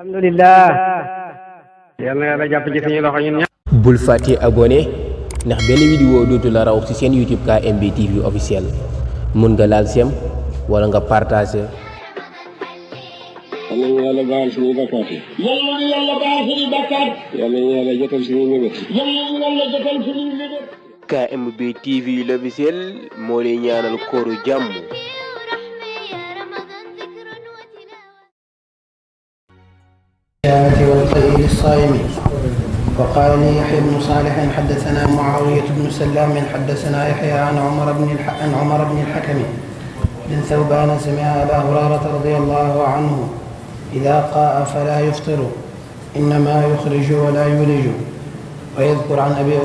alhamdulillah yàlla na yàlla jàpp ci suñu loxo ñun ñëpp. bul fàtte abonné ndax benn vidéo dootu la raw ci seen YouTube KMB TV officiel mun nga laal sem wala nga partager. yàlla na yàlla baal suñuy bakkaat yi. yàlla na yàlla baal suñuy bakkaat. yàlla na yàlla jotal suñuy mébét. yàlla na yàlla jotal suñuy mébét. KMB TV l'officiel moo lay ñaanal kooru jàmm. والخير للصائمين. وقال لي يحيى بن صالح حدثنا معاوية بن سلام حدثنا يحيى عن عمر بن الحكم بن ثوبان سمع أبا هريرة رضي الله عنه إذا قاء فلا يفطر إنما يخرج ولا يولج. ويذكر عن أبي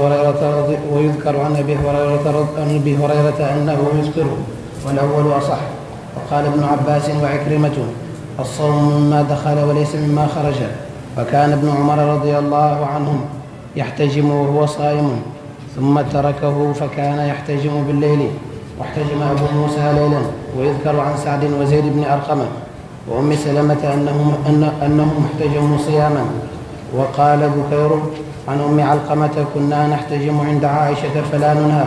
هريرة أنه يفطر والأول أصح. وقال ابن عباس وعكرمة الصوم مما دخل وليس مما خرج. وكان ابن عمر رضي الله عنهم يحتجم وهو صائم ثم تركه فكان يحتجم بالليل واحتجم أبو موسى ليلا. ويذكر عن سعد وزيد بن أرقم وأم سلمة أنهم احتجموا صياما. وقال بكير عن أم علقمة كنا نحتجم عند عائشة فلا ننهى.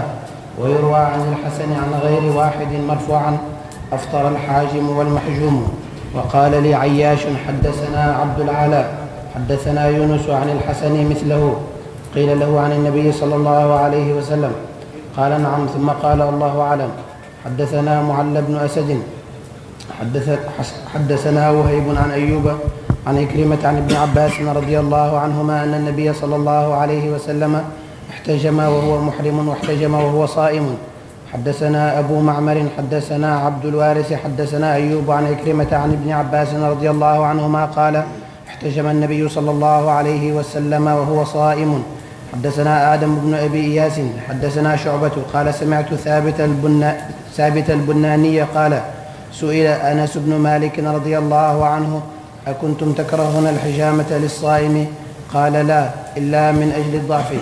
ويروى عن الحسن عن غير واحد مرفوعا أفطر الحاجم والمحجوم. وقال لي عياش حدثنا عبد العلاء حدثنا يونس عن الحسن مثله. قيل له عن النبي صلى الله عليه وسلم قال نعم ثم قال الله أعلم. حدثنا معل بن أسد حدثنا وهيب عن أيوب عن إكرمة عن ابن عباس رضي الله عنهما أن النبي صلى الله عليه وسلم احتجم وهو محرم واحتجم وهو صائم. حدثنا أبو معمر حدثنا عبد الوارث حدثنا أيوب عن إكرمة عن ابن عباس رضي الله عنهما قال احتجم النبي صلى الله عليه وسلم وهو صائم. حدثنا آدم بن أبي إياس حدثنا شعبة قال سمعت ثابت البناني قال سئل أنس بن مالك رضي الله عنه أكنتم تكرهون الحجامة للصائم؟ قال لا إلا من أجل الضعف.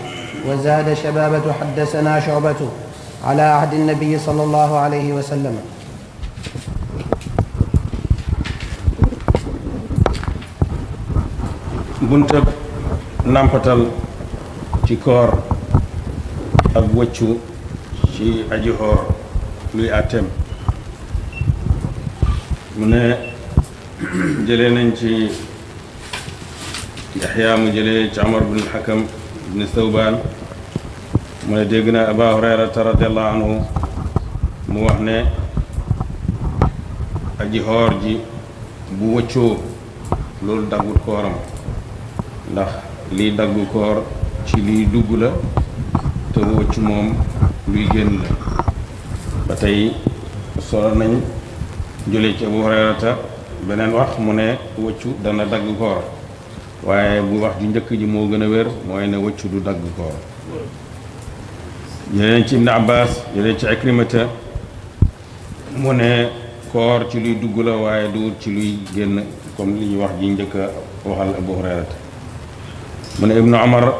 وزاد شبابة حدثنا شعبة على عهد النبي صلى الله عليه وسلم. buntab nampatal ci koor ak wëccu ci aji xoor luy àtteem. mu ne jëlee nañ ci Yaxya mu jëlee ci Umar bin Hakam bin Thawbaan mu ne dégg na Aba Hurayrata radiallahu anhu mu wax ne aji xoor ji bu wëccoo loolu daggul kooram ndax liy daggu koor ci liy dugg la te wëccu moom luy génn la. ba tey solo nañ jëlee ci Abu Hurayrata beneen wax mu ne wëccu dana dagg koor waaye bu wax ju njëkk ji moo gën a wér mooy ne wëccu du dagg koor. jëlee ci Ibn Abbas jëlee ci Ikrimata mu ne koor ci luy dugg la waaye du ci luy génn comme li ñuy wax ji njëkk a waxal Abu Hurayrata. mu ne Ibnu Umar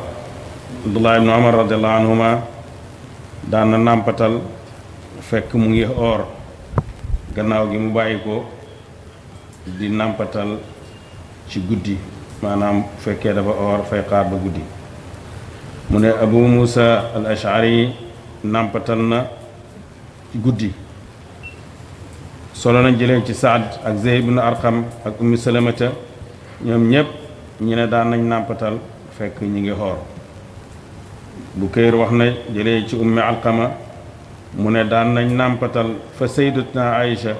Abdullah ibnu Umar radiallahu anhuma daan na nàmpatal fekk mu ngi oor gannaaw gi mu bàyyi ko di nàmpatal ci guddi maanaam fekkee dafa oor fay xaar ba guddi. mu ne Abu Musa al Ash'ari nàmpatal na ci guddi. solo nañ jëlee ci Saad ak Zayd ibn Arqam ak Ummu Salamata ñoom ñépp ñu ne daan nañ nàmpatal fekk ñi ngi xoor. Bukayr wax na jëlee ci Ummu Alqama mu ne daan nañ nàmpatal fa sayyidatuna Aïcha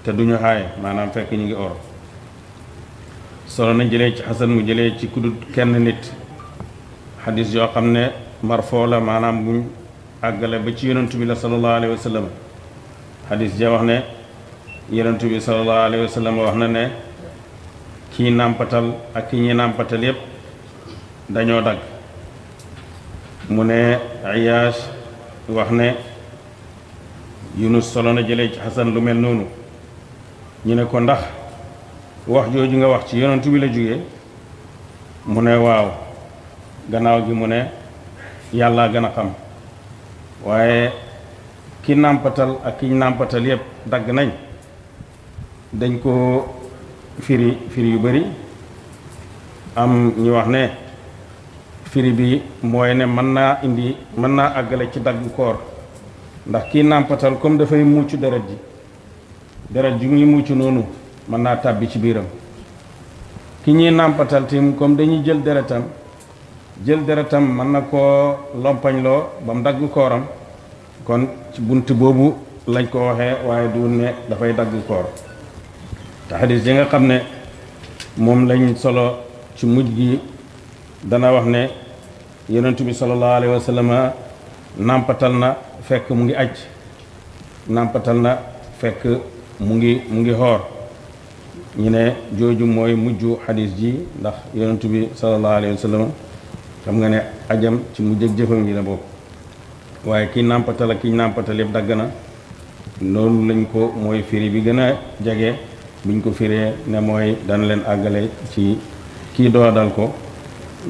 te duñu xaay maanaam fekk ñi ngi oor. solo nañ jëlee ci Xasan mu jëlee ci kudut kenn nit xadis yoo xam ne marfoo la maanaam buñ àggale ba ci yonentu bi la sallallahu alayhi wa sallam. xadis ja wax ne yonentu bi sallallahu alayhi wa sallam wax na ne kii nàmpatal ak ki ñi nàmpatal yépp dañoo dagg. mu ne Ayaash wax ne Yunus solo na jëlee ci Xasan lu mel noonu. ñu ne ko ndax wax jooju nga wax ci yonentu bi la jógee mu ne waaw gannaaw gi mu ne yàlla gën a xam waaye ki nàmpatal ak ki nàmpatal yépp dagg nañ dañ ko firi yu bari am ñu wax ne firi bi mooy ne mën naa àggale ci dagg koor ndax kii nàmpatal comme dafay mucc deret ji muy mucc noonu mën naa tàbbi ci biiram ki ñuy nàmpatal tim comme dañuy jël deretam mën na koo lompañloo ba mu dagg kooram kon ci bunt boobu lañ ko waxee waaye du ne dafay dagg koor te xadis yi nga xam ne moom lañ solo ci mujj gi dana wax ne yonent bi sallallahu alayhi wa sallam nàmpatal na fekk mu ngi aj nàmpatal na fekk mu ngi xoor ñu ne jooju mooy mujj xadis ji ndax yonent bi sallallahu alayhi wa sallam xam nga ne ajam ci mujj ak jëfam yi la bokk waaye kii nàmpatal ak kii nàmpatal yëpp dagg na loolu lañ ko mooy firi bi gën a jege buñ ko firee ne mooy dana leen àggale ci kii doodal ko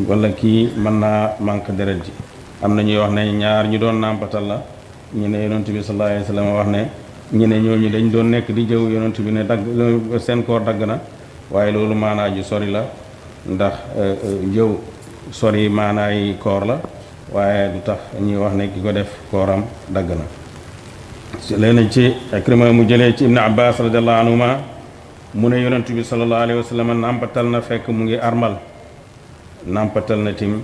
wala kii mën naa manque deret ji am na ñuy wax ne ñaar ñu doon nàmpatal la ñu ne yonent bi sallallahu alayhi wa sallam wax ne ñu ne ñooñu dañ doon nekk di jëw yonent bi ne dagg seen koor dagg na waaye loolu maanaa ju sori la ndax jëw sori maanaay koor la waaye du tax ñuy wax ne ki ko def kooram dagg na léegi ci Ikrima mu jëlee ci Ibn Abbas radiallahu anhuma mu ne yonent bi sallallahu alayhi wa sallam nàmpatal na fekk mu ngi armal nàmpatal na tim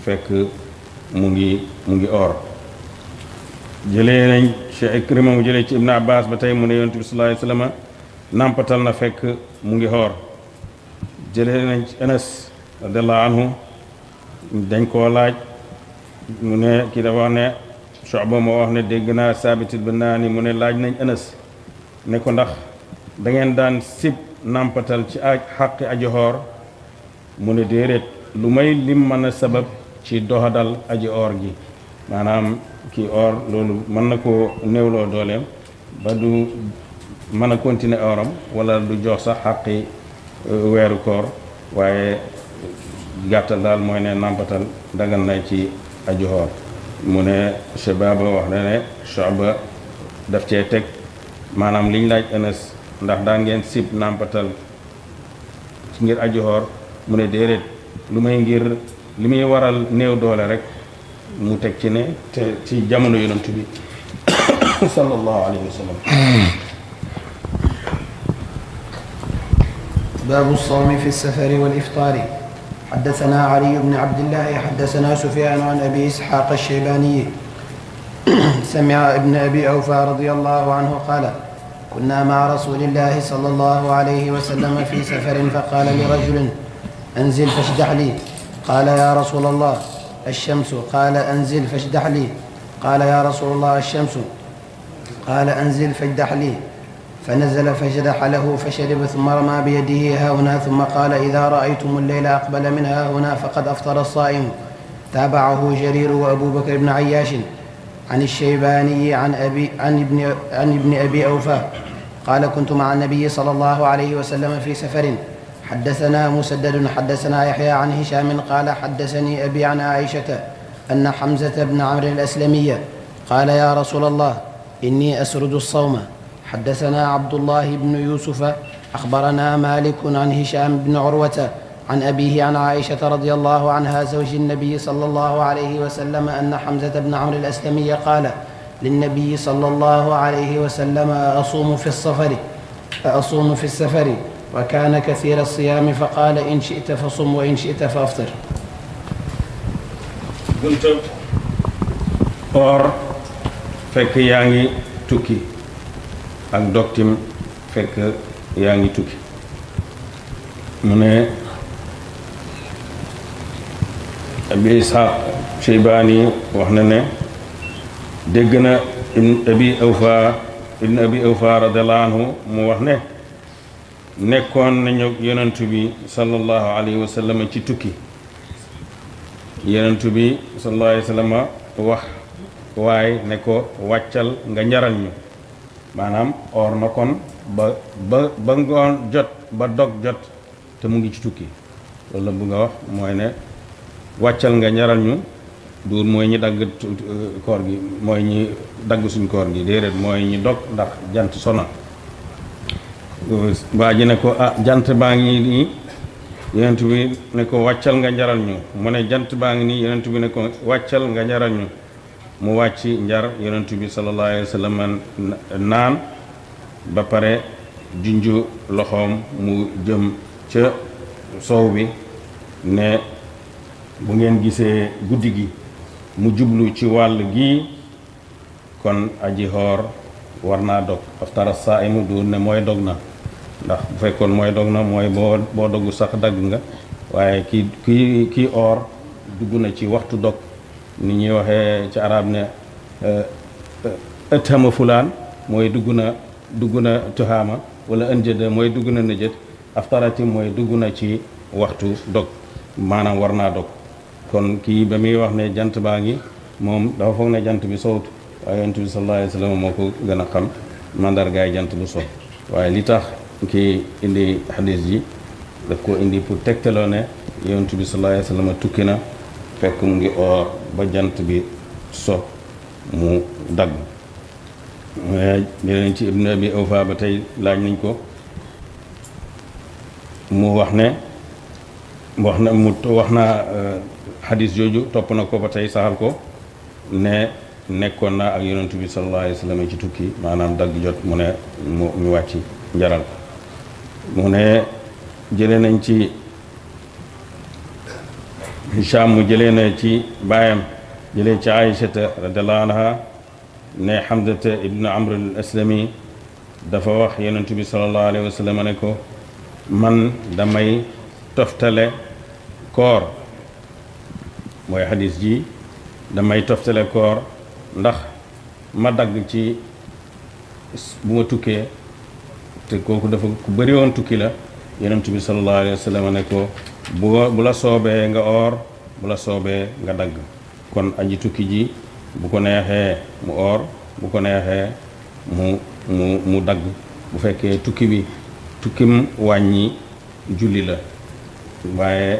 fekk mu ngi or jëlee nañ ci Ikrima mu jëlee ci Ibn Abbas ba tey mu ne yonent bi sallallahu alayhi wa sallam nàmpatal na fekk mu ngi xoor jëlee nañ ci Anas radiallahu anhu dañ koo laaj mu ne kii dafa wax ne Shu'ba moo wax ne dégg naa Saabit al-Bunani mu ne laaj nañ Anas ne ko ndax da ngeen daan sib nàmpatal ci xaqi aji xoor mu ne déedéet lu may lim mën a sabab ci doxadal aji oor gi maanaam kii or loolu mën na koo néewloo dooleem ba du mën a continuer oram wala du jox sax xaqi weeru koor waaye gàttal daal mooy ne nàmpatal dagal na ci aju xoor mu ne Shababa wax na ne Shu'ba daf cee teg maanaam liñ laaj Anas ndax daan ngeen sib nàmpatal ci ngir aju xoor mu ne déedéet lu may ngir li muy waral néew doole rek mu teg ci ne te ci jamono yonent bi sallallahu alayhi wa sallam. باب الصوم في السفر والإفطار. حدثنا علي بن عبد الله حدثنا سفيان عن أبي إسحاق الشيباني سمع ابن أبي أوفى رضي الله عنه قال كنا مع رسول الله صلى الله عليه وسلم في سفر فقال لرجل أنزل فاشدح لي قال يا رسول الله الشمس قال أنزل فاشدح لي قال يا رسول الله الشمس قال أنزل فاجدح لي فنزل فجدح له فشرب ثم رمى بيده ها هنا ثم قال إذا رأيتم الليل أقبل من ها هنا فقد أفطر الصائم. تابعه جرير وأبو بكر بن عياش عن الشيباني عن ابن أبي أوفى قال كنت مع النبي صلى الله عليه وسلم في سفر. حدثنا مسدد حدثنا يحيى عن هشام قال حدثني أبي عن عائشة أن حمزة بن عمرو الأسلمي قال يا رسول الله إني أسرد الصوم. حدثنا عبد الله بن يوسف أخبرنا مالك عن هشام بن عروة عن أبيه عن عائشة رضي الله عنها زوج النبي صلى الله عليه وسلم أن حمزة بن عمرو الأسلمي قال للنبي صلى الله عليه وسلم أصوم في السفر وكان كثير الصيام فقال إن شئت فصم وإن شئت فأفطر. قلت or fekk yaa ngi tukki ak doktim fekk yaa ngi tukki mu ne Abi Ishaq Sheybaani wax na ne dégg na ibn abi awfa radiallahu anhu mu wax ne nekkoon nañu yonentu bi sallallahu alayhi wa sallam ci tukki yonentu bi sallallahu alayhi wa sallam wax waaye ne ko wàccal nga njaral ñu maanaam or na kon ba ngoon jot ba dog jot te mu ngi ci tukki loolu la bëgg a wax mooy ne wàccal nga njaral ñu duur mooy ñi dagg koor gi mooy ñi dagg suñ koor gi déedéet mooy ñi dog ndax jant sona waa ji ne ko jant baa ngi nii yonent bi ne ko wàccal nga njaral ñu mu ne jant baa ngi nii yonent bi ne ko wàccal nga njaral ñu mu wàcc njar yonent bi sallallahu alayhi wa sallam naan ba pare junju loxoom mu jëm ca soow bi ne bu ngeen gisee guddi gi mu jublu ci wàll gi kon aji xoor war naa dog aftara saa'imu du ne mooy dog na ndax bu fekkoon mooy dog na mooy boo dogu sax dagg nga waaye kii oor dugg na ci waxtu dog ni ñuy waxee ci arab ne ëttama fulaan mooy dugg na tuhaama wala ënjëda mooy dugg na nëjët aftarati mooy dugg na ci waxtu dog maanaam war naa dog kon kii ba muy wax ne jant baa ngi moom dafa foog ne jant bi sowut waaye yonent bi sallallahu alayhi wa sallam moo ko gën a xam mandargaay jant bu so waaye li tax kii indi xadis ji daf ko indi pour tegtaloo ne yonent bi sallallahu alayhi wa sallam tukki na fekk mu ngi oor ba jant bi so mu dagg jëleen ci ibnu abi awfa ba tey laaj nañ ko mu wax na xadis jooju topp na ko ba tey saxal ko ne nekkoon na ak yonent bi sallallahu alayhi wa sallam ci tukki maanaam dagg jot mu ne mu wàcc njaral mu ne jëlee nañ ci Hisham mu jëlee na ci baayam jëlee ci Aïchata radiallahu anha ne Hamdata ibnu Amr al Aslami dafa wax yonent bi sallallahu alayhi wa sallam ne ko man damay toftale koor mooy xadis ji damay toftale koor ndax ma dagg ci bu ma tukkee te kooku dafa ku bëri woon tukki la yonent bi sallallahu alayhi wa sallam ne ko bu la soobee nga oor bu la soobee nga dagg kon aji tukki ji bu ko neexee mu oor bu ko neexee mu dagg bu fekkee tukkim wàññi julli la waaye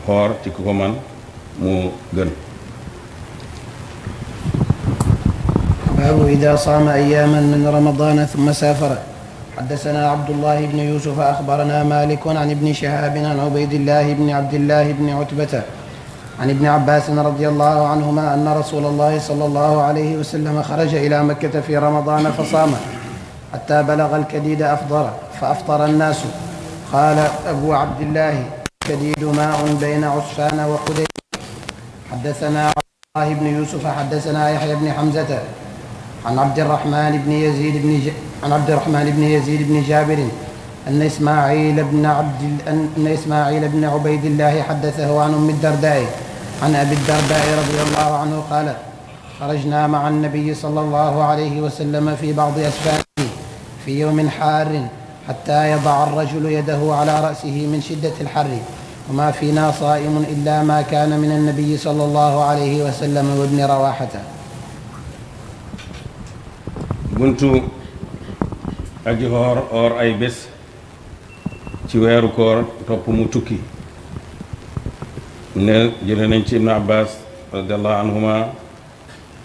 xoor ci ku ko man mu gën. باب إذا صام أياما من رمضان ثم سافر. حدثنا عبد الله بن يوسف أخبرنا مالك عن ابن شهاب عن عبيد الله بن عبد الله بن عتبة عن ابن عباس رضي الله عنهما أن رسول الله صلى الله عليه وسلم خرج إلى مكة في رمضان فصام حتى بلغ الكديد فأفطر الناس. قال أبو عبد الله الكديد ماء بين عسفان وقديد. حدثنا عبد الله بن يوسف حدثنا يحيى بن حمزة عن عبد الرحمن بن يزيد بن جابر أن إسماعيل بن عبيد الله حدثه عن أم الدرداء عن أبي الدرداء رضي الله عنه قال خرجنا مع النبي صلى الله عليه وسلم في بعض أسفاره في يوم حار حتى يضع الرجل يده على رأسه من شدة الحر وما فينا صائم إلا ما كان من النبي صلى الله عليه وسلم وابن رواحة. buntu aji or ay bés ci weeru koor topp mu tukki ne jële nañ ci ibnu abbas radiallahu anhuma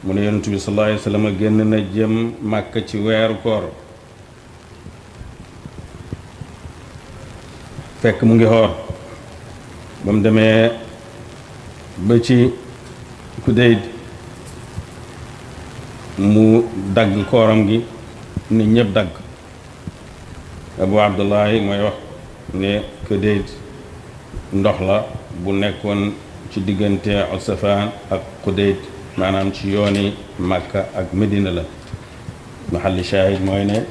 mu ne yonent bi sallallahu alayhi wa sallam génn na jëm màkk ci weeru koor fekk mu ngi xoor ba mu demee ba ci Kudayd mu dagg kooram gi ni ñëpp dagg Abu Abdullahi mooy wax ne Kudayd ndox la bu nekkoon ci diggante Usfaan ak Kudayd maanaam ci yooni Makka ak Medina la mahalli shahid mooy ne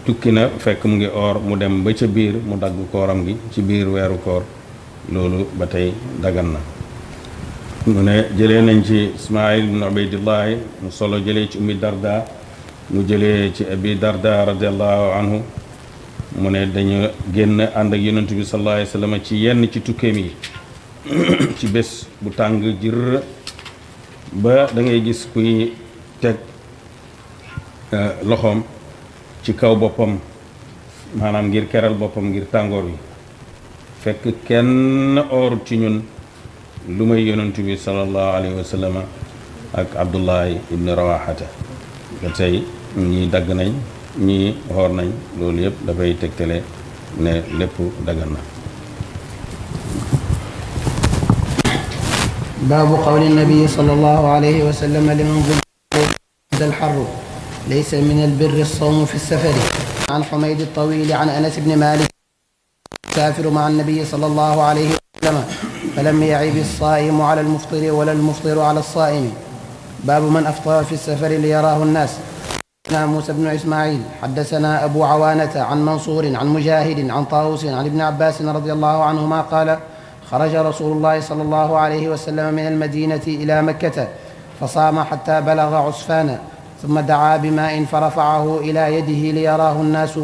tukki na fekk mu ngi or mu dem ba ca biir mu dagg kooram gi ci biir weeru koor loolu ba tey dagan na mu ne jëlee nañ ci Ismaïl ibn Ubaydillahi mu solo jëlee ci Ummi Darda mu jëlee ci Abi Darda radiallahu anhu mu ne dañu génn ànd ak yonent bi sallallahu alayhi wa sallam ci yenn ci tukkeem yi ci bés bu tàng jër ba da ngay gis kuy teg loxoom ci kaw boppam maanaam ngir keral boppam ngir tàngoor wi fekk kenn oorut ci ñun lu may yonent bi sallallahu alayhi wa sallam ak Abdullahi ibn Rawahata ba tey ñii dagg nañ ñii xoor nañ loolu yëpp dafay tegtale ne lépp dagan na باب قول النبي صلى الله عليه وسلم لمن ظل الحر ليس من البر الصوم في السفر. عن حميد الطويل عن أنس بن مالك سافر مع النبي صلى الله عليه وسلم فلم يعيب الصائم على المفطر ولا المفطر على الصائم. باب من أفطر في السفر ليراه الناس. حدثنا موسى بن إسماعيل حدثنا أبو عوانة عن منصور عن مجاهد عن طاووس عن ابن عباس رضي الله عنهما قال خرج رسول الله صلى الله عليه وسلم من المدينة إلى مكة فصام حتى بلغ عسفان ثم دعا بماء فرفعه إلى يده ليراه الناس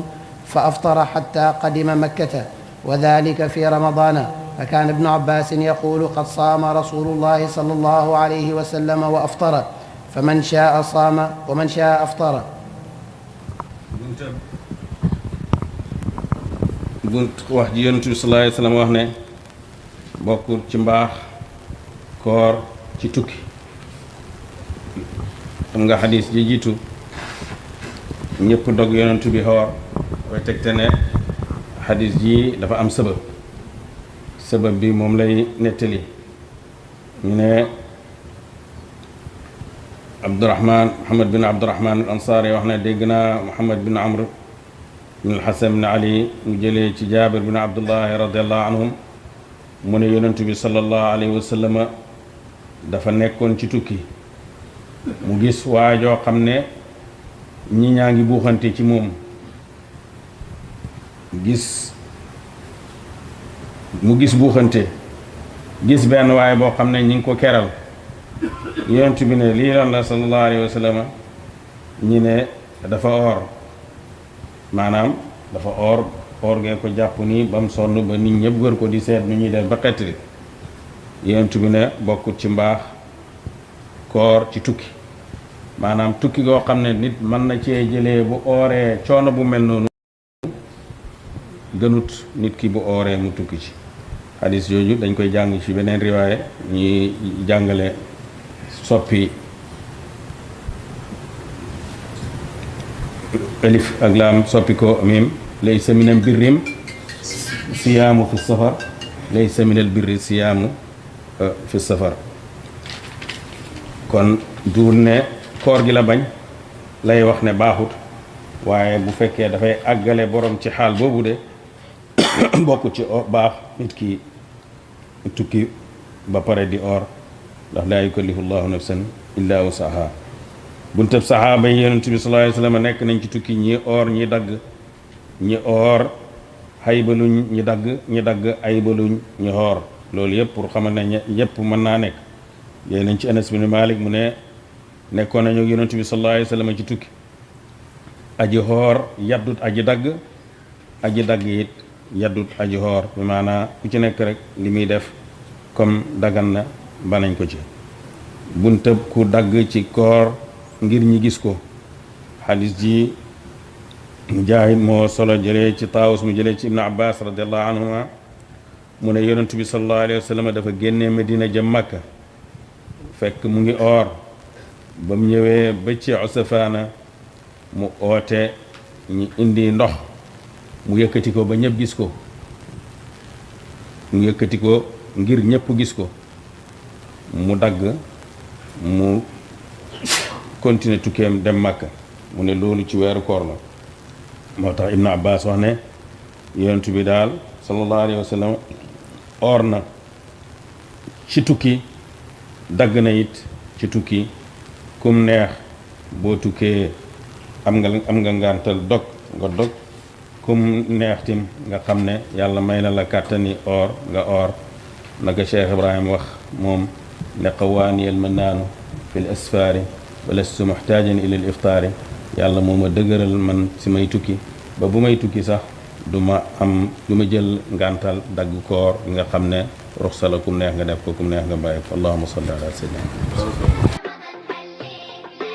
فأفطر حتى قدم مكة وذلك في رمضان. فكان ابن عباس يقول قد صام رسول الله صلى الله عليه وسلم وأفطر فمن شاء صام ومن شاء أفطر. bunt wax ji yonent bi sallallahu alayhi wa sallam wax ne bokkul ci mbaax koor ci tukki. xam nga xadis ji jiitu ñëpp dog yonent bi xoor way tegte ne xadis ji dafa am sabab bi moom lay nettali ñu ne Muhammad bin Abdurahman al Ansaari wax ne dégg naa Muhammad bin Amr bin al-Hasan bin Ali mu jëlee ci Jaabir bin Abdullahi radiallahu anhum mu ne yonent bi sallallahu alayhi wa sallam dafa nekkoon ci tukki mu gis waajoo xam ne ñi ñaa ngi buuxante ci moom mu gis buuxante gis benn waaye boo xam ne ñi ngi ko keral yonent bi ne lii lan la sallallahu alayhi wa sallam ñi ne dafa oor maanaam dafa oor ngeen ko jàpp nii ba mu sonn ba nit ñëpp wër ko di seet nu ñuy def ba xettali yonent bi ne bokkut ci mbaax koor ci tukki maanaam tukki goo xam ne nit mën na cee jëlee bu ooree coono bu mel noonu gënut nit ki bu ooree mu tukki ci. hadis jooju dañ koy jàng ci beneen riwaaye ñuy jàngale soppi alif ak laam soppi ko mim laysa minal birri siyaamu fi safar laysa minal birri siyaamu fi safar. kon duul ne koor gi la bañ lay wax ne baaxut waaye bu fekkee dafay àggale borom ci xaal boobu de bokk ci baax nit ki tukki ba pare di oor ndax laa yukallifu llahu nafsan illa wusaha. buntab saxaaba yi yonent bi sallallahu alayhi wa sallam nekk nañ ci tukki ñi oor ñi dagg ñi oor xaybaluñ ñi dagg aybaluñ ñi xoor loolu yëpp pour xamal ne yëpp mën naa nekk. yéen nañ ci Anas bin Malik mu ne nekkoon nañu yonent bi sallallahu alayhi wa sallam ci tukki aji xoor yaddut aji dagg it yaddut aji xoor bi maanaa ku ci nekk rek li muy def comme dagan na banañ ko ci. buntab ku dagg ci koor ngir ñi gis ko xadis ji Mujaahid moo solo jëlee ci Taawus mu jëlee ci Ibn Abbas radiallahu anhuma mu ne yonent bi sallallahu alayhi wa sallam dafa génnee Medina jëm Makka fekk mu ngi oor ba mu ñëwee ba ci Usafaana mu oote ñi indi ndox mu yëkkati ko ba ñëpp gis ko mu yëkkati ko ngir ñëpp gis ko mu dagg mu continuer tukkeem dem Makka mu ne loolu ci weeru koor la. moo tax Ibn Abbas wax ne yonent bi daal sallallahu alayhi wa sallam oor na ci tukki dagg na it ci tukki kum neex boo tukkee am nga ngantal dog nga dog kum neex tim nga xam ne yàlla may na la kàttani oor nga oor naka Cheikh Ibrahim wax moom ne qawaaniyal mannaanu fil asfaari wa lastu muhtaajan ilal iftaari yàlla moo ma dëgëral man si may tukki ba bu may tukki sax du ma jël ngantal dagg koor nga xam ne ruxsa la kum neex nga def ko kum neex nga bàyyi ko allahumma salli ala sayyidina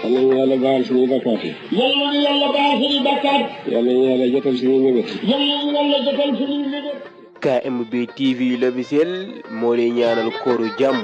yàlla baal suñuy bakkaat yi. yàlla baal suñuy bakkaat. yàlla jotal suñuy mébét. yàlla jotal suñuy mébét. KMB TV l'officiel moo lay ñaanal kooru jàmm.